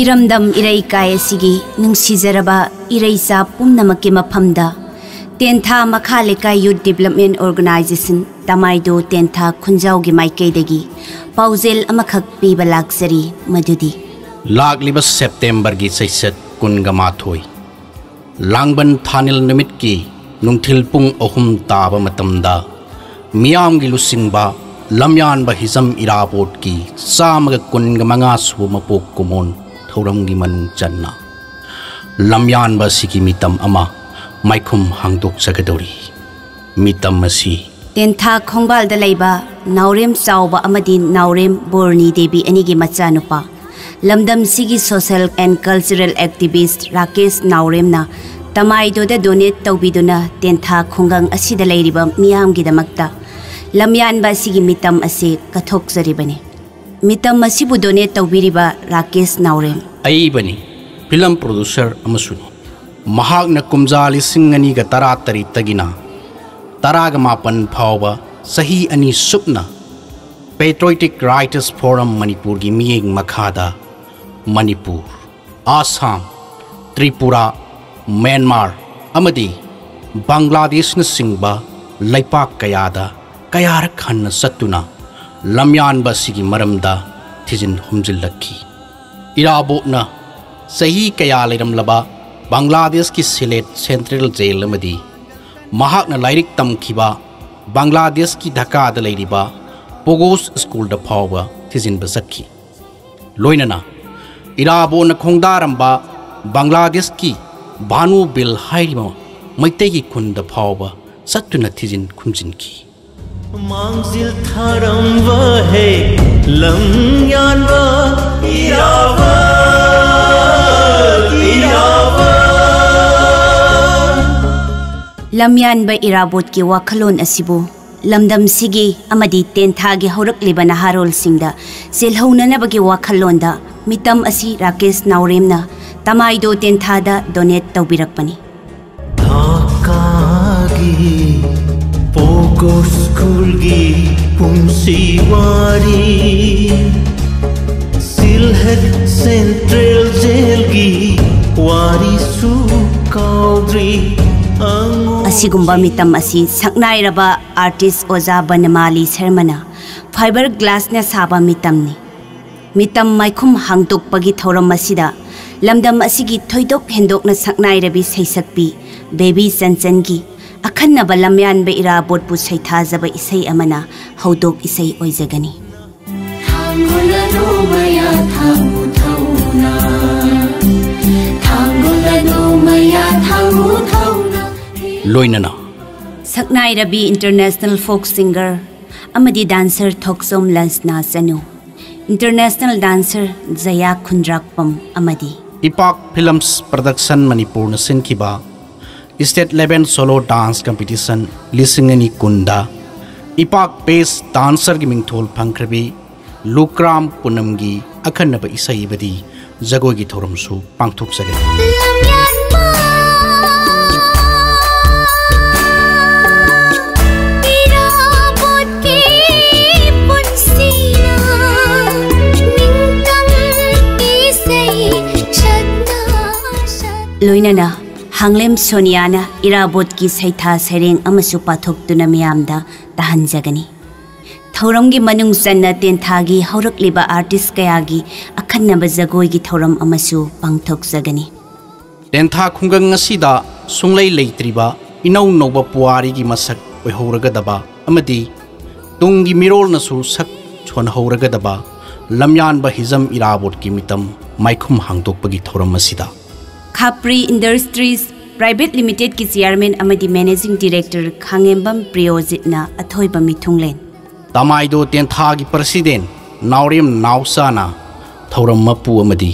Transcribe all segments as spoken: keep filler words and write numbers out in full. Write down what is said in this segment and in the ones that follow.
ꯏꯔꯝꯗꯝ ꯏꯔꯩꯀꯥꯏ ꯑꯁꯤꯒꯤ ꯅꯨꯡꯁꯤꯖꯔꯕ ꯏꯔꯩꯆꯥ ꯄꯨꯝꯅꯃꯛꯀꯤ ꯃꯐꯝꯗ ꯇꯦꯟꯊꯥ ꯃꯈꯥ ꯂꯩꯀꯥꯏ Youth Development Organization ꯇꯃꯥꯏꯗꯣ ꯇꯦꯟꯊꯥ ꯈꯨꯟꯖꯥꯎꯒꯤ ꯃꯥꯏꯀꯩꯗꯒꯤ ꯄꯥꯎꯖꯦꯜ ꯑꯃꯈꯛ ꯄꯤꯕ ꯂꯥꯛꯆꯔꯤ꯫ ꯃꯗꯨꯗꯤ ꯂꯥꯛꯂꯤꯕ ꯁꯦꯞꯇꯦꯝꯕꯔꯒꯤ ꯆꯩꯆꯠ ꯀꯨꯟꯒ ꯃꯥꯊꯣꯏ, ꯂꯥꯡꯕꯟ ꯊꯥꯅꯤꯜ ꯅꯨꯃꯤꯠꯀꯤ ꯅꯨꯡꯊꯤꯜ ꯄꯨꯡ ꯑꯍꯨꯝ ꯇꯥꯕ ꯃꯇꯝꯗ ꯃꯤꯌꯥꯝꯒꯤ ꯂꯨꯆꯤꯡꯕ ꯂꯝꯌꯥꯟꯕ ꯍꯤꯖꯝ ꯏꯔꯥꯕꯣꯠꯀꯤ ꯆꯥꯝꯃꯒ ꯀꯨꯟꯒ ꯃꯉꯥ ꯁꯨꯕ ꯃꯄꯣꯛ ꯀꯨꯝꯑꯣꯟ ꯊꯧꯔꯝꯒꯤ ꯃꯅꯨꯡ ꯆꯟꯅ ꯂꯝꯌꯥꯟꯕ ꯑꯁꯤꯒꯤ ꯃꯤꯇꯝ ꯑꯃ ꯃꯥꯏꯈꯨꯝ ꯍꯥꯡꯗꯣꯛꯆꯒꯗꯧꯔꯤ꯫ ꯃꯤꯇꯝ ꯑꯁꯤ ꯇꯦꯟꯊꯥ ꯈꯣꯡꯕꯥꯜꯗ ꯂꯩꯕ ꯅꯥꯎꯔꯦꯝ ꯆꯥꯎꯕ ꯑꯃꯗꯤ ꯅꯥꯎꯔꯦꯝ ꯕꯣꯔꯅꯤ ꯗꯦꯕꯤ ꯑꯅꯤꯒꯤ ꯃꯆꯥꯅꯨꯄꯥ, ꯂꯝꯗꯝꯁꯤꯒꯤ social and cultural activist Rakesh ꯅꯥꯎꯔꯦꯝꯅ ꯇꯃꯥꯏꯗꯣꯗ donate ꯇꯧꯕꯤꯗꯨꯅ ꯇꯦꯟꯊꯥ ꯈꯨꯡꯒꯪ ꯑꯁꯤꯗ ꯂꯩꯔꯤꯕ ꯃꯤꯌꯥꯝꯒꯤꯗꯃꯛꯇ ꯂꯝꯌꯥꯟꯕ ꯑꯁꯤꯒꯤ ꯃꯤꯇꯝ ꯑꯁꯤ ꯀꯠꯊꯣꯛꯆꯔꯤꯕꯅꯤ꯫ ꯃꯤꯇꯝ ꯑꯁꯤꯕꯨ donate ꯇꯧꯕꯤꯔꯤꯕ ꯔꯥꯀꯦꯁ ꯅꯥꯎꯔꯦꯝ꯫ ꯑꯏꯕꯅꯤ, film producer ꯑꯃꯁꯨꯅꯤ꯫ ꯃꯍꯥꯛꯅ ꯀꯨꯝꯖꯥ ꯂꯤꯁꯤꯡ ꯑꯅꯤꯒ ꯇꯔꯥꯇꯔꯦꯠꯇꯒꯤꯅ ꯇꯔꯥꯒ ꯃꯥꯄꯟ ꯐꯥꯎꯕ ꯆꯍꯤ ꯑꯅꯤ ꯁꯨꯞꯅ Patriotic Writers Forum ꯃꯅꯤꯄꯨꯔꯒꯤ ꯃꯤꯠꯌꯦꯡ ꯃꯈꯥꯗ ꯃꯅꯤꯄꯨꯔ, ꯑꯁꯥꯝ, ꯇ꯭ꯔꯤꯄꯨꯔꯥ, ꯃ꯭ꯌꯥꯟꯃꯥꯔ ꯑꯃꯗꯤ ꯕꯪꯒ꯭ꯂꯥꯗꯦꯁꯅꯆꯤꯡꯕ ꯂꯩꯄꯥꯛ ꯀꯌꯥꯗ ꯀꯌꯥꯔꯛ ꯍꯟꯅ ꯆꯠꯇꯨꯅ ꯂꯝꯌꯥꯟꯕ ꯑꯁꯤꯒꯤ ꯃꯔꯝꯗ ꯊꯤꯖꯤꯟ ꯍꯨꯝꯖꯤꯜꯂꯛꯈꯤ꯫ ꯏꯔꯥꯕꯣꯠꯅ ꯆꯍꯤ ꯀꯌꯥ ꯂꯩꯔꯝꯂꯕ ꯕꯪꯒ꯭ꯂꯥꯗꯦꯁꯀꯤ ꯁꯤꯂꯦꯠ central jail ꯑꯃꯗꯤ ꯃꯍꯥꯛꯅ ꯂꯥꯏꯔꯤꯛ ꯇꯝꯈꯤꯕ ꯕꯪꯒ꯭ꯂꯥꯗꯦꯁꯀꯤ ꯙꯥꯀꯥꯗ ꯂꯩꯔꯤꯕ ꯄꯣꯒꯣꯁ ꯁ꯭ꯀꯨꯜꯗ ꯐꯥꯎꯕ ꯊꯤꯖꯤꯟꯕ ꯆꯠꯈꯤ꯫ ꯂꯣꯏꯅꯅ ꯏꯔꯥꯕꯣꯠꯅ ꯈꯣꯡꯗꯥꯔꯝꯕ ꯕꯪꯒ꯭ꯂꯥꯗꯦꯁꯀꯤ ꯚꯥꯅꯨ ꯕꯤꯜ ꯍꯥꯏꯔꯤꯕ ꯃꯩꯇꯩꯒꯤ ꯈꯨꯟꯗ ꯐꯥꯎꯕ ꯆꯠꯇꯨꯅ ꯊꯤꯖꯤꯟ ꯈꯨꯝꯖꯤꯟꯈꯤ꯫ ꯃꯥꯡꯖꯤꯜ ꯊꯥꯔꯝꯕ ꯍꯦ ꯂꯝ ꯌꯥꯟꯕ ꯏꯔꯥꯕꯣꯠ, ꯏꯔꯥꯕꯣꯠ꯫ ꯂꯝꯌꯥꯟꯕ ꯏꯔꯥꯕꯣꯠꯀꯤ ꯋꯥꯈꯜꯂꯣꯟ ꯑꯁꯤꯕꯨ ꯂꯝꯗꯝꯁꯤꯒꯤ ꯑꯃꯗꯤ ꯇꯦꯟꯊꯥꯒꯤ ꯍꯧꯔꯛꯂꯤꯕ ꯅꯍꯥꯔꯣꯜꯁꯤꯡꯗ ꯆꯦꯜꯍꯧꯅꯅꯕꯒꯤ ꯋꯥꯈꯜꯂꯣꯟꯗ ꯃꯤꯇꯝ ꯑꯁꯤ ꯔꯥꯀꯦꯁ ꯅꯥꯎꯔꯦꯝꯅ ꯇꯃꯥꯏꯗꯣ ꯇꯦꯟꯊꯥꯗ donate ꯇꯧꯕꯤꯔꯛꯄꯅꯤ꯫ ꯙꯥꯀꯥꯒꯤ ꯄꯣꯛ ꯁ꯭ꯀꯨꯜꯒꯤ ꯄꯨꯟꯁꯤ ꯋꯥꯔꯤ, ꯁꯤꯜꯍꯠ ꯁꯦꯟꯇ꯭ꯔꯦꯜ ꯖꯦꯜꯒꯤ ꯋꯥꯔꯤꯁꯨ ꯀꯥꯎꯗ꯭ꯔꯤ꯫ ꯑꯉꯣ- ꯑꯁꯤꯒꯨꯝꯕ ꯃꯤꯇꯝ ꯑꯁꯤ ꯁꯛꯅꯥꯏꯔꯕ ꯑꯥꯔꯇꯤꯁ ꯑꯣꯖꯥ ꯕꯅꯃꯥꯂꯤ ꯁꯔꯃꯅ ꯐꯥꯏꯕꯔ ꯒ꯭ꯂꯥꯁꯅ ꯁꯥꯕ ꯃꯤꯇꯝꯅꯤ꯫ ꯃꯤꯇꯝ ꯃꯥꯏꯈꯨꯝ ꯍꯥꯡꯗꯣꯛꯄꯒꯤ ꯊꯧꯔꯝ ꯑꯁꯤꯗ ꯂꯝꯗꯝ ꯑꯁꯤꯒꯤ ꯊꯣꯏꯗꯣꯛ ꯍꯦꯟꯗꯣꯛꯅ ꯁꯛꯅꯥꯏꯔꯕꯤ ꯁꯩꯁꯛꯄꯤ ꯕꯦꯕꯤ ꯆꯟꯆꯟꯒꯤ ꯑꯈꯟꯅꯕ ꯂꯝꯌꯥꯟꯕ ꯏꯔꯥꯕꯣꯠꯄꯨ ꯁꯩꯊꯥꯖꯕ ꯏꯁꯩ ꯑꯃꯅ ꯍꯧꯗꯣꯛ ꯏꯁꯩ ꯑꯣꯏꯖꯒꯅꯤ꯫ ꯊꯥꯡꯒꯣꯜ ꯑꯗꯨ ꯃꯌꯥ ꯊꯥꯡꯉꯨ ꯊꯧꯅꯥ, ꯊꯥꯡꯒꯣꯜ ꯑꯗꯨ ꯃꯌꯥ ꯊꯥꯡꯉꯨ ꯊꯧꯅꯥ꯫ ꯂꯣꯏꯅꯅ ꯁꯛꯅꯥꯏꯔꯕꯤ ꯏꯟꯇꯔꯅꯦꯁꯅꯦꯜ ꯐꯣꯛ ꯁꯤꯡꯒꯔ ꯑꯃꯗꯤ ꯗꯥꯟꯁꯔ ꯊꯣꯛꯆꯣꯝ ꯂꯟꯁꯅꯥ ꯆꯅꯨ, ꯏꯟꯇꯔꯅꯦꯁꯅꯦꯜ ꯗꯥꯟꯁꯔ ꯖꯌꯥ ꯈꯨꯟꯗ꯭ꯔꯥꯛꯄꯝ ꯑꯃꯗꯤ ꯏꯄꯥꯛ ꯐꯤꯂꯝꯁ ꯄ꯭ꯔꯗꯛꯁꯟ ꯃꯅꯤꯄꯨꯔꯅ ꯁꯤꯟꯈꯤꯕ state level solo dance competition ꯂꯤꯁꯤꯡ ꯑꯅꯤ ꯀꯨꯟꯗ ꯏꯄꯥꯛ ꯕꯦꯁ ꯗꯥꯟꯁꯔꯒꯤ ꯃꯤꯡꯊꯣꯜ ꯐꯪꯈ꯭ꯔꯕꯤ ꯂꯨꯀ꯭ꯔꯥꯝ ꯄꯨꯅꯝꯒꯤ ꯑꯈꯟꯅꯕ ꯏꯁꯩ ꯑꯃꯗꯤ ꯖꯒꯣꯏꯒꯤ ꯊꯧꯔꯝꯁꯨ ꯄꯥꯡꯊꯣꯛꯆꯒꯅꯤ꯫ ꯂꯝꯌꯥꯟꯕ ꯏꯔꯥꯕꯣꯠꯀꯤ ꯄꯨꯟꯁꯤꯅ ꯅꯤꯡꯇꯝ ꯏꯁꯩ ꯁꯛꯅ ꯁꯛ- ꯂꯣꯏꯅꯅ ꯍꯥꯡꯂꯦꯝ ꯁꯣꯅꯤꯌꯥꯅ ꯏꯔꯥꯕꯣꯠꯀꯤ ꯁꯩꯊꯥ ꯁꯩꯔꯦꯡ ꯑꯃꯁꯨ ꯄꯥꯊꯣꯛꯇꯨꯅ ꯃꯤꯌꯥꯝꯗ ꯇꯥꯍꯟꯖꯒꯅꯤ꯫ ꯊꯧꯔꯝꯒꯤ ꯃꯅꯨꯡ ꯆꯟꯅ ꯇꯦꯟꯊꯥꯒꯤ ꯍꯧꯔꯛꯂꯤꯕ ꯑꯥꯔꯇꯤꯁ ꯀꯌꯥꯒꯤ ꯑꯈꯟꯅꯕ ꯖꯒꯣꯏꯒꯤ ꯊꯧꯔꯝ ꯑꯃꯁꯨ ꯄꯥꯡꯊꯣꯛꯆꯒꯅꯤ꯫ ꯇꯦꯟꯊꯥ ꯈꯨꯡꯒꯪ ꯑꯁꯤꯗ ꯁꯨꯡꯂꯩ ꯂꯩꯇ꯭ꯔꯤꯕ ꯏꯅꯧ ꯅꯧꯕ ꯄꯨꯋꯥꯔꯤꯒꯤ ꯃꯁꯛ ꯑꯣꯏꯍꯧꯔꯒꯗꯕ ꯑꯃꯗꯤ ꯇꯨꯡꯒꯤ ꯃꯤꯔꯣꯜꯅꯁꯨ ꯁꯛ ꯁꯣꯟꯍꯧꯔꯒꯗꯕ ꯂꯝꯌꯥꯟꯕ ꯍꯤꯖꯝ ꯏꯔꯥꯕꯣꯠꯀꯤ ꯃꯤꯇꯝ ꯃꯥꯏꯈꯨꯝ ꯍꯥꯡꯗꯣꯛꯄꯒꯤ ꯊꯧꯔꯝ ꯑꯁꯤꯗ ꯈꯥꯄ꯭ꯔꯤ ꯏꯟꯗꯁꯇ꯭ꯔꯤꯁ ꯄ꯭ꯔꯥꯏꯚꯦꯠ ꯂꯤꯃꯤꯇꯦꯗꯀꯤ ꯆꯤꯌꯥꯔꯃꯦꯟ ꯑꯃꯗꯤ ꯃꯦꯅꯦꯖꯤꯡ ꯗꯤꯔꯦꯛꯇꯔ ꯈꯥꯉꯦꯝꯕꯝ ꯄ꯭ꯔꯤꯌꯣꯖꯤꯠꯅ ꯑꯊꯣꯏꯕ ꯃꯤꯊꯨꯡꯂꯦꯟ꯫ ꯇꯃꯥꯏꯗꯣ ꯇꯦꯟꯊꯥꯒꯤ ꯄ꯭ꯔꯁꯤꯗꯦꯟ ꯅꯥꯎꯔꯦꯝ ꯅꯥꯎꯆꯥꯅ ꯊꯧꯔꯝ ꯃꯄꯨ ꯑꯃꯗꯤ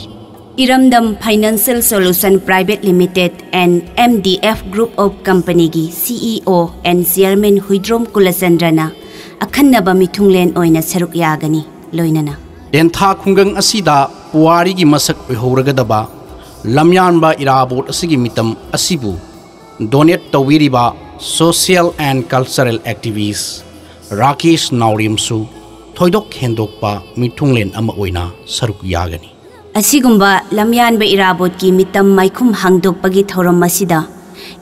ꯏꯔꯝꯗꯝ financial solution private limited N M D F group of ꯀꯝꯄꯅꯤꯒꯤ ꯁꯤ ꯏ ꯑꯣ ꯑꯦꯟ ꯆꯤꯌꯥꯔꯃꯦꯟ ꯍꯨꯏꯗ꯭ꯔꯣꯝ ꯀꯨꯂꯆꯟꯗ꯭ꯔꯅ ꯑꯈꯟꯅꯕ ꯃꯤꯊꯨꯡꯂꯦꯟ ꯑꯣꯏꯅ ꯁꯔꯨꯛ ꯌꯥꯒꯅꯤ꯫ ꯂꯣꯏꯅꯅ ꯇꯦꯟꯊꯥ ꯈꯨꯡꯒꯪ ꯑꯁꯤꯗ ꯄꯨꯋꯥꯔꯤꯒꯤ ꯃꯁꯛ ꯑꯣꯏꯍꯧꯔꯒꯗꯕ ꯂꯝꯌꯥꯟꯕ ꯏꯔꯥꯕꯣꯠ ꯑꯁꯤꯒꯤ ꯃꯤꯇꯝ ꯑꯁꯤꯕꯨ ꯗꯣꯅꯦꯠ ꯇꯧꯕꯤꯔꯤꯕ Social and cultural activist Rakesh ꯅꯥꯎꯔꯦꯝꯁꯨ ꯊꯣꯏꯗꯣꯛ ꯍꯦꯟꯗꯣꯛꯄ ꯃꯤꯊꯨꯡꯂꯦꯟ ꯑꯃ ꯑꯣꯏꯅ ꯁꯔꯨꯛ ꯌꯥꯒꯅꯤ꯫ ꯑꯁꯤꯒꯨꯝꯕ ꯂꯝꯌꯥꯟꯕ ꯏꯔꯥꯕꯣꯠꯀꯤ ꯃꯤꯇꯝ ꯃꯥꯏꯈꯨꯝ ꯍꯥꯡꯗꯣꯛꯄꯒꯤ ꯊꯧꯔꯝ ꯑꯁꯤꯗ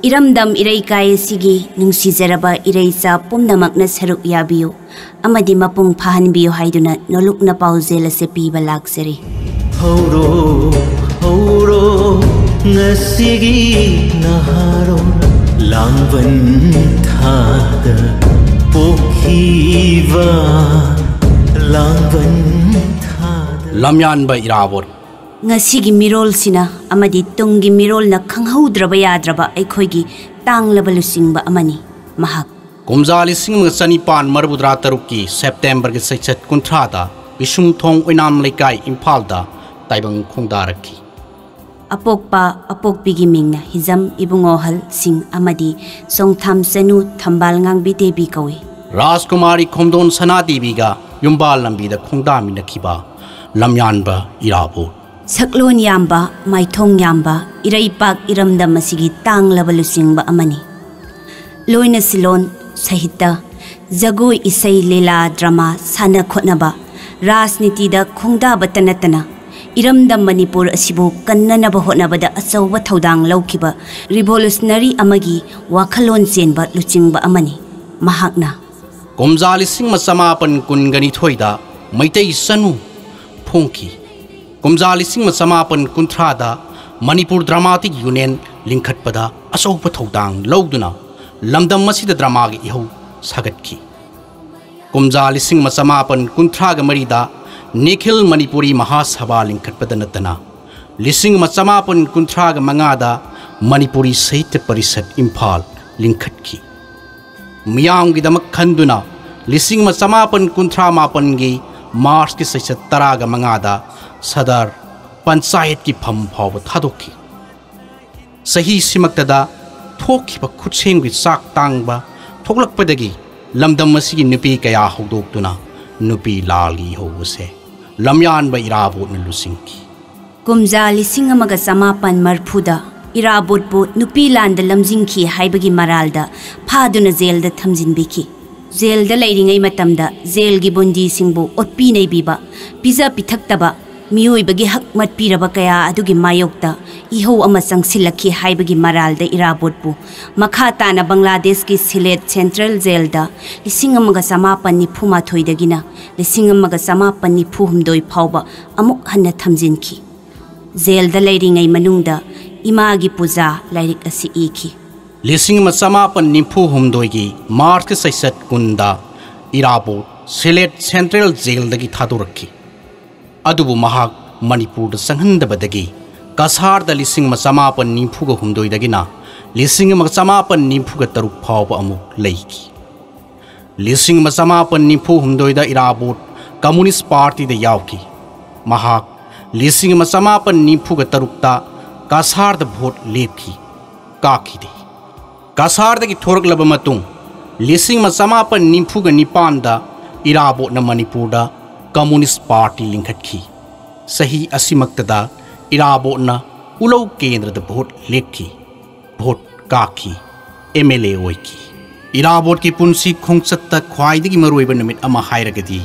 ꯏꯔꯝꯗꯝ ꯏꯔꯩꯀꯥꯏ ꯑꯁꯤꯒꯤ ꯅꯨꯡꯁꯤꯖꯔꯕ ꯏꯔꯩꯆꯥ ꯄꯨꯝꯅꯃꯛꯅ ꯁꯔꯨꯛ ꯌꯥꯕꯤꯌꯨ ꯑꯃꯗꯤ ꯃꯄꯨꯡ ꯐꯥꯍꯟꯕꯤꯌꯨ ꯍꯥꯏꯗꯨꯅ ꯅꯣꯂꯨꯛꯅ ꯄꯥꯎꯖꯦꯜ ꯑꯁꯤ ꯄꯤꯕ ꯂꯥꯛꯆꯔꯤ꯫ ꯍꯧꯔꯣ, ꯍꯧꯔꯣ, ꯉꯁꯤꯒꯤ ꯅꯍꯥꯔꯣꯜ ꯂꯥꯡꯕꯟ ꯊꯥꯗ ꯄꯣꯛꯈꯤꯕ ꯂꯥꯡꯕꯟ ꯊꯥꯗ꯫ ꯂꯝꯌꯥꯟꯕ ꯏꯔꯥꯕꯣꯠ꯫ ꯉꯁꯤꯒꯤ ꯃꯤꯔꯣꯜꯁꯤꯅ ꯑꯃꯗꯤ ꯇꯨꯡꯒꯤ ꯃꯤꯔꯣꯜꯅ ꯈꯪꯍꯧꯗ꯭ꯔꯕ ꯌꯥꯗ꯭ꯔꯕ ꯑꯩꯈꯣꯏꯒꯤ ꯇꯥꯡꯂꯕ ꯂꯨꯆꯤꯡꯕ ꯑꯃꯅꯤ ꯃꯍꯥꯛ꯫ ꯀꯨꯝꯖꯥ ꯂꯤꯁꯤꯡ ꯑꯃꯒ ꯆꯅꯤꯄꯥꯟ ꯃꯔꯤꯐꯨꯇꯔꯥ ꯇꯔꯨꯛꯀꯤ ꯁꯦꯞꯇꯦꯝꯕꯔꯒꯤ ꯆꯩꯆꯠ ꯀꯨꯟꯊ꯭ꯔꯥꯗ ꯄꯤꯁꯨꯝꯊꯣꯡ ꯑꯣꯏꯅꯥꯝ ꯂꯩꯀꯥꯏ, ꯏꯝꯐꯥꯜꯗ ꯇꯥꯏꯕꯪ ꯈꯣꯡꯗꯥꯔꯛꯈꯤ꯫ ꯑꯄꯣꯛꯄ ꯑꯄꯣꯛꯄꯤꯒꯤ ꯃꯤꯡꯅ ꯍꯤꯖꯝ ꯏꯕꯨꯡꯉꯣꯍꯜ ꯁꯤꯡ ꯑꯃꯗꯤ ꯆꯣꯡꯊꯥꯝ ꯆꯅꯨ ꯊꯝꯕꯥꯜ ꯉꯥꯡꯕꯤ ꯗꯦꯕꯤ ꯀꯧꯏ꯫ ꯔꯥꯖꯀꯨꯃꯥꯔꯤ ꯈꯣꯝꯗꯣꯟ ꯁꯅꯥꯗꯦꯕꯤꯒ ꯌꯨꯝꯕꯥꯜ ꯂꯝꯕꯤꯗ ꯈꯣꯡꯗꯥꯃꯤꯟꯅꯈꯤꯕ ꯂꯝꯌꯥꯟꯕ ꯏꯔꯥꯕꯣꯠ꯫ ꯁꯛꯂꯣꯟ ꯌꯥꯝꯕ, ꯃꯥꯏꯊꯣꯡ ꯌꯥꯝꯕ, ꯏꯔꯩꯄꯥꯛ ꯏꯔꯝꯗꯝ ꯑꯁꯤꯒꯤ ꯇꯥꯡꯂꯕ ꯂꯨꯆꯤꯡꯕ ꯑꯃꯅꯤ꯫ ꯂꯣꯏꯅ ꯁꯤꯂꯣꯟ, ꯁꯥꯍꯤꯇ꯭ꯌ, ꯖꯒꯣꯏ, ꯏꯁꯩ, ꯂꯤꯂꯥ, ꯗ꯭ꯔꯃꯥ, ꯁꯥꯟꯅ ꯈꯣꯠꯅꯕ, ꯔꯥꯖꯅꯤꯇꯤꯗ ꯈꯣꯡꯗꯥꯕꯇ ꯅꯠꯇꯅ ꯏꯔꯝꯗꯝ ꯃꯅꯤꯄꯨꯔ ꯑꯁꯤꯕꯨ ꯀꯟꯅꯅꯕ ꯍꯣꯠꯅꯕꯗ ꯑꯆꯧꯕ ꯊꯧꯗꯥꯡ ꯂꯧꯈꯤꯕ ꯔꯤꯚꯣꯂꯨꯁꯅꯔꯤ ꯑꯃꯒꯤ ꯋꯥꯈꯜꯂꯣꯟ ꯆꯦꯟꯕ ꯂꯨꯆꯤꯡꯕ ꯑꯃꯅꯤ꯫ ꯃꯍꯥꯛꯅ ꯀꯨꯝꯖꯥ ꯂꯤꯁꯤꯡ ꯑꯃ ꯆꯃꯥꯄꯟ ꯀꯨꯟꯒ ꯅꯤꯊꯣꯏꯗ ꯃꯩꯇꯩ ꯆꯅꯨ ꯐꯣꯡꯈꯤ꯫ ꯀꯨꯝꯖꯥ ꯂꯤꯁꯤꯡ ꯑꯃ ꯆꯃꯥꯄꯟ ꯀꯨꯟꯊ꯭ꯔꯥꯗ ꯃꯅꯤꯄꯨꯔ ꯗ꯭ꯔꯃꯥꯇꯤꯛ ꯌꯨꯅꯤꯌꯟ ꯂꯤꯡꯈꯠꯄꯗ ꯑꯆꯧꯕ ꯊꯧꯗꯥꯡ ꯂꯧꯗꯨꯅ ꯂꯝꯗꯝ ꯑꯁꯤꯗ ꯗ꯭ꯔꯃꯥꯒꯤ ꯏꯍꯧ ꯁꯥꯒꯠꯈꯤ꯫ ꯀꯨꯝꯖꯥ ꯂꯤꯁꯤꯡ ꯑꯃ ꯆꯃꯥꯄꯟ ꯀꯨꯟꯊ꯭ꯔꯥꯒ ꯃꯔꯤꯗ ꯅꯤꯈꯤꯜ ꯃꯅꯤꯄꯨꯔꯤ ꯃꯍꯥꯁꯚꯥ ꯂꯤꯡꯈꯠꯄꯗ ꯅꯠꯇꯅ ꯂꯤꯁꯤꯡ ꯑꯃ ꯆꯃꯥꯄꯟ ꯀꯨꯟꯊ꯭ꯔꯥꯒ ꯃꯉꯥꯗ ꯃꯅꯤꯄꯨꯔꯤ ꯁꯥꯍꯤꯇ꯭ꯌ ꯄꯔꯤꯁꯠ ꯏꯝꯐꯥꯜ ꯂꯤꯡꯈꯠꯈꯤ꯫ ꯃꯤꯌꯥꯝꯒꯤꯗꯃꯛ ꯈꯟꯗꯨꯅ ꯂꯤꯁꯤꯡ ꯑꯃ ꯆꯃꯥꯄꯟ ꯀꯨꯟꯊ꯭ꯔꯥ ꯃꯥꯄꯟꯒꯤ ꯃꯥꯔꯆꯀꯤ ꯆꯩꯆꯠ ꯇꯔꯥꯒ ꯃꯉꯥꯗ ꯁꯗꯔ ꯄꯟꯆꯥꯌꯠꯀꯤ ꯐꯝ ꯐꯥꯎꯕ ꯊꯥꯗꯣꯛꯈꯤ꯫ ꯆꯍꯤꯁꯤꯃꯛꯇꯗ ꯊꯣꯛꯈꯤꯕ ꯈꯨꯠꯁꯦꯝꯒꯤ ꯆꯥꯛ ꯇꯥꯡꯕ ꯊꯣꯛꯂꯛꯄꯗꯒꯤ ꯂꯝꯗꯝ ꯑꯁꯤꯒꯤ ꯅꯨꯄꯤ ꯀꯌꯥ ꯍꯧꯗꯣꯛꯇꯨꯅ ꯅꯨꯄꯤ ꯂꯥꯜꯒꯤ ꯏꯍꯧ ꯑꯁꯦ ꯂꯝꯌꯥꯟꯕ ꯏꯔꯥꯕꯣꯠꯅ ꯂꯨꯆꯤꯡꯈꯤ꯫ ꯀꯨꯝꯖꯥ ꯂꯤꯁꯤꯡ ꯑꯃꯒ ꯆꯃꯥꯄꯟ ꯃꯔꯤꯐꯨꯗ ꯏꯔꯥꯕꯣꯠꯄꯨ ꯅꯨꯄꯤ ꯂꯥꯟꯗ ꯂꯝꯖꯤꯡꯈꯤ ꯍꯥꯏꯕꯒꯤ ꯃꯔꯥꯜꯗ ꯐꯥꯗꯨꯅ ꯖꯦꯜꯗ ꯊꯝꯖꯤꯟꯕꯤꯈꯤ꯫ ꯖꯦꯜꯗ ꯂꯩꯔꯤꯉꯩ ꯃꯇꯝꯗ ꯖꯦꯜꯒꯤ ꯕꯣꯟꯗꯤꯁꯤꯡꯕꯨ ꯑꯣꯠꯄꯤ ꯅꯩꯕꯤꯕ, ꯄꯤꯖ ꯄꯤꯊꯛꯇꯕ, ꯃꯤꯑꯣꯏꯕꯒꯤ ꯍꯛ ꯃꯠꯄꯤꯔꯕ ꯀꯌꯥ ꯑꯗꯨꯒꯤ ꯃꯥꯌꯣꯛꯇ ꯏꯍꯧ ꯑꯃ ꯆꯪꯁꯤꯜꯂꯛꯈꯤ ꯍꯥꯏꯕꯒꯤ ꯃꯔꯥꯜꯗ ꯏꯔꯥꯕꯣꯠꯄꯨ ꯃꯈꯥ ꯇꯥꯅ ꯕꯪꯒ꯭ꯂꯥꯗꯦꯁꯀꯤ ꯁꯤꯂꯦꯠ ꯁꯦꯟꯇ꯭ꯔꯦꯜ ꯖꯦꯜꯗ ꯂꯤꯁꯤꯡ ꯑꯃꯒ ꯆꯃꯥꯄꯟ ꯅꯤꯐꯨ ꯃꯥꯊꯣꯏꯗꯒꯤꯅ ꯂꯤꯁꯤꯡ ꯑꯃꯒ ꯆꯃꯥꯄꯟ ꯅꯤꯐꯨ ꯍꯨꯝꯗꯣꯏ ꯐꯥꯎꯕ ꯑꯃꯨꯛ ꯍꯟꯅ ꯊꯝꯖꯤꯟꯈꯤ꯫ ꯖꯦꯜꯗ ꯂꯩꯔꯤꯉꯩ ꯃꯅꯨꯡꯗ ꯏꯃꯥꯒꯤ ꯄꯨꯖꯥ ꯂꯥꯏꯔꯤꯛ ꯑꯁꯤ ꯏꯈꯤ꯫ ꯂꯤꯁꯤꯡ ꯑꯃ ꯆꯃꯥꯄꯟ ꯅꯤꯐꯨ ꯍꯨꯝꯗꯣꯏꯒꯤ ꯃꯥꯔꯆꯀꯤ ꯆꯩꯆꯠ ꯀꯨꯟꯗ ꯏꯔꯥꯕꯣꯠ ꯁꯤꯂꯦꯠ ꯁꯦꯟꯇ꯭ꯔꯦꯜ ꯖꯦꯜꯗꯒꯤ ꯊꯥꯗꯣꯔꯛꯈꯤ꯫ ꯑꯗꯨꯕꯨ ꯃꯍꯥꯛ ꯃꯅꯤꯄꯨꯔꯗ ꯆꯪꯍꯟꯗꯕꯗꯒꯤ ꯀꯁꯥꯔꯗ ꯂꯤꯁꯤꯡ ꯑꯃ ꯆꯃꯥꯄꯟ ꯅꯤꯐꯨꯒ ꯍꯨꯝꯗꯣꯏꯗꯒꯤꯅ ꯂꯤꯁꯤꯡ ꯑꯃ ꯆꯃꯥꯄꯟ ꯅꯤꯐꯨꯒ ꯇꯔꯨꯛ ꯐꯥꯎꯕ ꯑꯃꯨꯛ ꯂꯩꯈꯤ꯫ ꯂꯤꯁꯤꯡ ꯑꯃ ꯆꯃꯥꯄꯟ ꯅꯤꯐꯨ ꯍꯨꯝꯗꯣꯏꯗ ꯏꯔꯥꯕꯣꯠ ꯀꯝꯃꯨꯅꯤꯁ ꯄꯥꯔꯇꯤꯗ ꯌꯥꯎꯈꯤ꯫ ꯃꯍꯥꯛ ꯂꯤꯁꯤꯡ ꯑꯃ ꯆꯃꯥꯄꯟ ꯅꯤꯐꯨꯒ ꯇꯔꯨꯛꯇ ꯀꯁꯥꯔꯗ ꯚꯣꯠ ꯂꯦꯞꯈꯤ, ꯀꯥꯈꯤꯗꯦ꯫ ꯀꯁꯥꯔꯗꯒꯤ ꯊꯣꯔꯛꯂꯕ ꯃꯇꯨꯡ ꯂꯤꯁꯤꯡ ꯑꯃ ꯆꯃꯥꯄꯟ ꯅꯤꯐꯨꯒ ꯅꯤꯄꯥꯟꯗ ꯏꯔꯥꯕꯣꯠꯅ ꯃꯅꯤꯄꯨꯔꯗ ꯀꯝꯃꯨꯅꯤꯁ ꯄꯥꯔꯇꯤ ꯂꯤꯡꯈꯠꯈꯤ꯫ ꯆꯍꯤ ꯑꯁꯤꯃꯛꯇꯗ ꯏꯔꯥꯕꯣꯠꯅ ꯎꯂꯧ ꯀꯦꯟꯗ꯭ꯔꯗ ꯚꯣꯠ ꯂꯦꯞꯈꯤ, ꯚꯣꯠ ꯀꯥꯈꯤ, ꯑꯦꯝ ꯑꯦꯜ ꯑꯦ ꯑꯣꯏꯈꯤ꯫ ꯏꯔꯥꯕꯣꯠꯀꯤ ꯄꯨꯟꯁꯤ ꯈꯣꯡꯆꯠꯇ ꯈ꯭ꯋꯥꯏꯗꯒꯤ ꯃꯔꯨꯑꯣꯏꯕ ꯅꯨꯃꯤꯠ ꯑꯃ ꯍꯥꯏꯔꯒꯗꯤ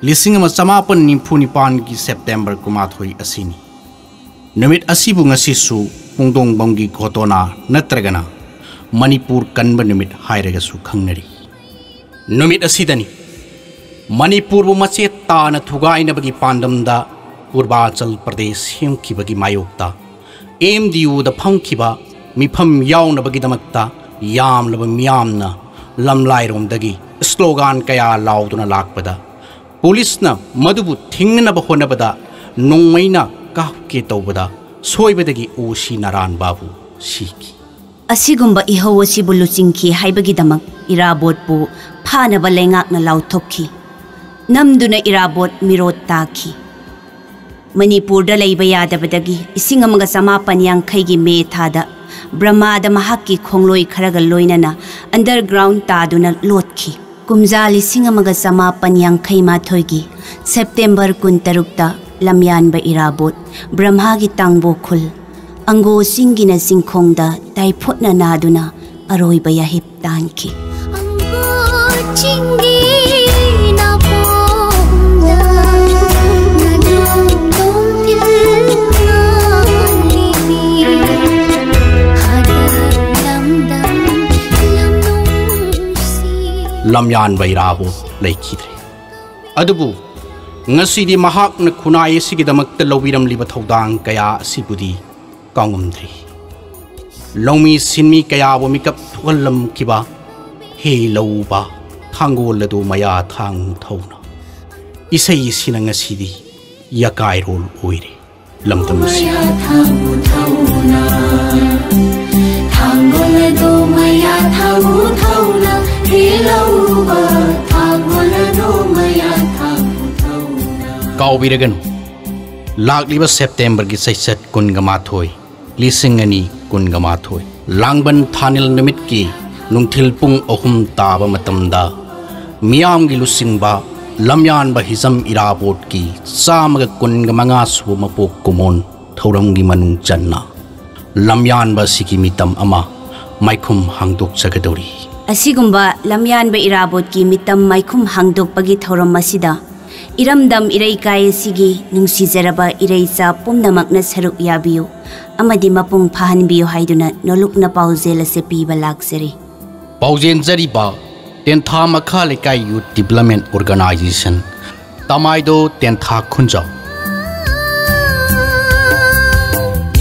ꯂꯤꯁꯤꯡ ꯑꯃ ꯆꯃꯥꯄꯟ ꯅꯤꯐꯨ ꯅꯤꯄꯥꯟꯒꯤ ꯁꯦꯞꯇꯦꯝꯕꯔ ꯀꯨꯟꯃꯥꯊꯣꯏ ꯑꯁꯤꯅꯤ꯫ ꯅꯨꯃꯤꯠ ꯑꯁꯤꯕꯨ ꯉꯁꯤꯁꯨ ꯄꯨꯡꯗꯣꯡꯕꯝꯒꯤ ꯘꯣꯇꯣꯅꯥ ꯅꯠꯇ꯭ꯔꯒꯅ ꯃꯅꯤꯄꯨꯔ ꯀꯟꯕ ꯅꯨꯃꯤꯠ ꯍꯥꯏꯔꯒꯁꯨ ꯈꯪꯅꯔꯤ꯫ ꯅꯨꯃꯤꯠ ꯑꯁꯤꯗꯅꯤ ꯃꯅꯤꯄꯨꯔꯕꯨ ꯃꯆꯦꯠ ꯇꯥꯅ ꯊꯨꯒꯥꯏꯅꯕꯒꯤ ꯄꯥꯟꯗꯝꯗ ꯄꯨꯔꯕꯥꯆꯜ ꯄ꯭ꯔꯗꯦꯁ ꯁꯦꯝꯈꯤꯕꯒꯤ ꯃꯥꯌꯣꯛꯇ ꯑꯦꯝ ꯗꯤ ꯌꯨꯗ ꯐꯝꯈꯤꯕ ꯃꯤꯐꯝ ꯌꯥꯎꯅꯕꯒꯤꯗꯃꯛꯇ ꯌꯥꯝꯂꯕ ꯃꯤꯌꯥꯝꯅ ꯂꯝꯂꯥꯏꯔꯣꯝꯗꯒꯤ ꯁ꯭ꯂꯣꯒꯥꯟ ꯀꯌꯥ ꯂꯥꯎꯗꯨꯅ ꯂꯥꯛꯄꯗ ꯄꯨꯂꯤꯁꯅ ꯃꯗꯨꯕꯨ ꯊꯤꯡꯅꯅꯕ ꯍꯣꯠꯅꯕꯗ ꯅꯣꯡꯃꯩꯅ ꯀꯥꯞꯀꯦ ꯇꯧꯕꯗ ꯁꯣꯏꯕꯗꯒꯤ ꯑꯣ ꯁꯤ ꯅꯔꯥꯟꯕꯥꯕꯨ ꯁꯤꯈꯤ꯫ ꯑꯁꯤꯒꯨꯝꯕ ꯏꯍꯧ ꯑꯁꯤꯕꯨ ꯂꯨꯆꯤꯡꯈꯤ ꯍꯥꯏꯕꯒꯤꯗꯃꯛ ꯏꯔꯥꯕꯣꯠꯄꯨ ꯐꯥꯅꯕ ꯂꯩꯉꯥꯛꯅ ꯂꯥꯎꯊꯣꯛꯈꯤ꯫ ꯅꯝꯗꯨꯅ ꯏꯔꯥꯕꯣꯠ ꯃꯤꯔꯣꯠ ꯇꯥꯈꯤ꯫ ꯃꯅꯤꯄꯨꯔꯗ ꯂꯩꯕ ꯌꯥꯗꯕꯗꯒꯤ ꯂꯤꯁꯤꯡ ꯑꯃꯒ ꯆꯃꯥꯄꯟ ꯌꯥꯡꯈꯩꯒꯤ ꯃꯦ ꯊꯥꯗ ꯕ꯭ꯔꯍꯃꯥꯗ ꯃꯍꯥꯛꯀꯤ ꯈꯣꯡꯂꯣꯏ ꯈꯔꯒ ꯂꯣꯏꯅꯅ ꯑꯟꯗꯔꯒ꯭ꯔꯥꯎꯟ ꯇꯥꯗꯨꯅ ꯂꯣꯠꯈꯤ꯫ ꯀꯨꯝꯖꯥ ꯂꯤꯁꯤꯡ ꯑꯃꯒ ꯆꯃꯥꯄꯟ ꯌꯥꯡꯈꯩ ꯃꯥꯊꯣꯏꯒꯤ ꯁꯦꯞꯇꯦꯝꯕꯔ ꯀꯨꯟꯇꯔꯨꯛꯇ ꯂꯝꯌꯥꯟꯕ ꯏꯔꯥꯕꯣꯠ ꯕ꯭ꯔꯍꯃꯥꯒꯤ ꯇꯥꯡꯕꯣ ꯈꯨꯜ ꯑꯪꯒꯣ ꯆꯤꯡꯒꯤꯅ ꯆꯤꯡꯈꯣꯡꯗ ꯇꯥꯏꯐꯨꯠꯅ ꯅꯥꯗꯨꯅ ꯑꯔꯣꯏꯕ ꯌꯥꯍꯤꯞ ꯇꯥꯟꯈꯤ꯫ ꯑꯪꯒꯣ ꯆꯤꯡꯒꯤꯅ ꯄꯣꯝꯗ ꯅꯥꯗꯨ ꯇꯣꯝꯊꯤꯜ ꯉꯥꯜꯂꯤꯕꯤ ꯍꯥꯗ ꯂꯝꯗꯝ ꯂꯝꯅꯨꯡꯁꯤ꯫ ꯂꯝꯌꯥꯟꯕ ꯏꯔꯥꯕꯣꯠ ꯂꯩꯈꯤꯗ꯭ꯔꯦ꯫ ꯑꯗꯨꯕꯨ ꯉꯁꯤꯗꯤ ꯃꯍꯥꯛꯅ ꯈꯨꯟꯅꯥꯏ ꯑꯁꯤꯒꯤꯗꯃꯛꯇ ꯂꯧꯕꯤꯔꯝꯂꯤꯕ ꯊꯧꯗꯥꯡ ꯀꯌꯥ ꯑꯁꯤꯕꯨꯗꯤ ꯀꯥꯎꯉꯝꯗ꯭ꯔꯤ꯫ ꯂꯧꯃꯤ ꯁꯤꯟꯃꯤ ꯀꯌꯥꯕꯨ ꯃꯤꯀꯞ ꯊꯣꯛꯍꯜꯂꯝꯈꯤꯕ ꯍꯦ ꯂꯧꯎꯕ ꯊꯥꯡꯒꯣꯜ ꯑꯗꯨ ꯃꯌꯥ ꯊꯥꯡ ꯊꯧꯅ ꯏꯁꯩ ꯑꯁꯤꯅ ꯉꯁꯤꯗꯤ ꯌꯀꯥꯏꯔꯣꯜ ꯑꯣꯏꯔꯦ꯫ ꯂꯝꯗꯝ ꯑꯁꯤ ꯃꯌꯥ ꯊꯥꯡ ꯊꯧꯅ, ꯊꯥꯡꯒꯣꯜ ꯑꯗꯨ ꯃꯌꯥ ꯊꯥꯡ ꯊꯧꯅ, ꯍꯦ ꯂꯧꯎꯕ ꯊꯥꯡꯒꯣꯜ ꯑꯗꯨ ꯃꯌꯥ ꯊꯥꯡ ꯊꯧꯅ꯫ ꯀꯥꯎꯕꯤꯔꯒꯅꯨ, ꯂꯥꯛꯂꯤꯕ ꯁꯦꯞꯇꯦꯝꯕꯔꯒꯤ ꯆꯩꯆꯠ ꯀꯨꯟꯒ ꯃꯥꯊꯣꯏ, ꯂꯤꯁꯤꯡ ꯑꯅꯤ ꯀꯨꯟꯒ ꯃꯥꯊꯣꯏ, ꯂꯥꯡꯕꯟ ꯊꯥꯅꯤꯜ ꯅꯨꯃꯤꯠꯀꯤ ꯅꯨꯡꯊꯤꯜ ꯄꯨꯡ ꯑꯍꯨꯝ ꯇꯥꯕ ꯃꯇꯝꯗ ꯃꯤꯌꯥꯝꯒꯤ ꯂꯨꯆꯤꯡꯕ ꯂꯝꯌꯥꯟꯕ ꯍꯤꯖꯝ ꯏꯔꯥꯕꯣꯠꯀꯤ ꯆꯥꯝꯃꯒ ꯀꯨꯟꯒ ꯃꯉꯥ ꯁꯨꯕ ꯃꯄꯣꯛ ꯀꯨꯝꯑꯣꯟ ꯊꯧꯔꯝꯒꯤ ꯃꯅꯨꯡ ꯆꯟꯅ ꯂꯝꯌꯥꯟꯕ ꯑꯁꯤꯒꯤ ꯃꯤꯇꯝ ꯑꯃ ꯃꯥꯏꯈꯨꯝ ꯍꯥꯡꯗꯣꯛꯆꯒꯗꯧꯔꯤ꯫ ꯑꯁꯤꯒꯨꯝꯕ ꯂꯝꯌꯥꯟꯕ ꯏꯔꯥꯕꯣꯠꯀꯤ ꯃꯤꯇꯝ ꯃꯥꯏꯈꯨꯝ ꯍꯥꯡꯗꯣꯛꯄꯒꯤ ꯊꯧꯔꯝ ꯑꯁꯤꯗ ꯏꯔꯝꯗꯝ ꯏꯔꯩꯀꯥꯏ ꯑꯁꯤꯒꯤ ꯅꯨꯡꯁꯤꯖꯔꯕ ꯏꯔꯩꯆꯥ ꯄꯨꯝꯅꯃꯛꯅ ꯁꯔꯨꯛ ꯌꯥꯕꯤꯌꯨ ꯑꯃꯗꯤ ꯃꯄꯨꯡ ꯐꯥꯍꯟꯕꯤꯌꯨ ꯍꯥꯏꯗꯨꯅ ꯅꯣꯂꯨꯛꯅ ꯄꯥꯎꯖꯦꯜ ꯑꯁꯤ ꯄꯤꯕ ꯂꯥꯛꯆꯔꯤ꯫ ꯄꯥꯎꯖꯦꯟꯖꯔꯤꯕ ꯇꯦꯟꯊꯥ ꯃꯈꯥ ꯂꯩꯀꯥꯏ ꯌꯨꯠ ꯗꯤꯕ꯭ꯂꯞꯃꯦꯟ ꯑꯣꯔꯒꯅꯥꯏꯖꯦꯁꯟ, ꯇꯃꯥꯏꯗꯣ ꯇꯦꯟꯊꯥ ꯈꯨꯟꯖꯥꯎ꯫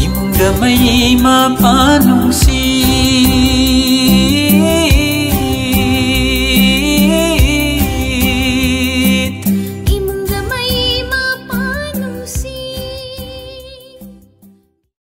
ꯏꯃꯨꯡꯗ ꯃꯩ ꯃꯄꯥ ꯅꯨꯡꯁꯤ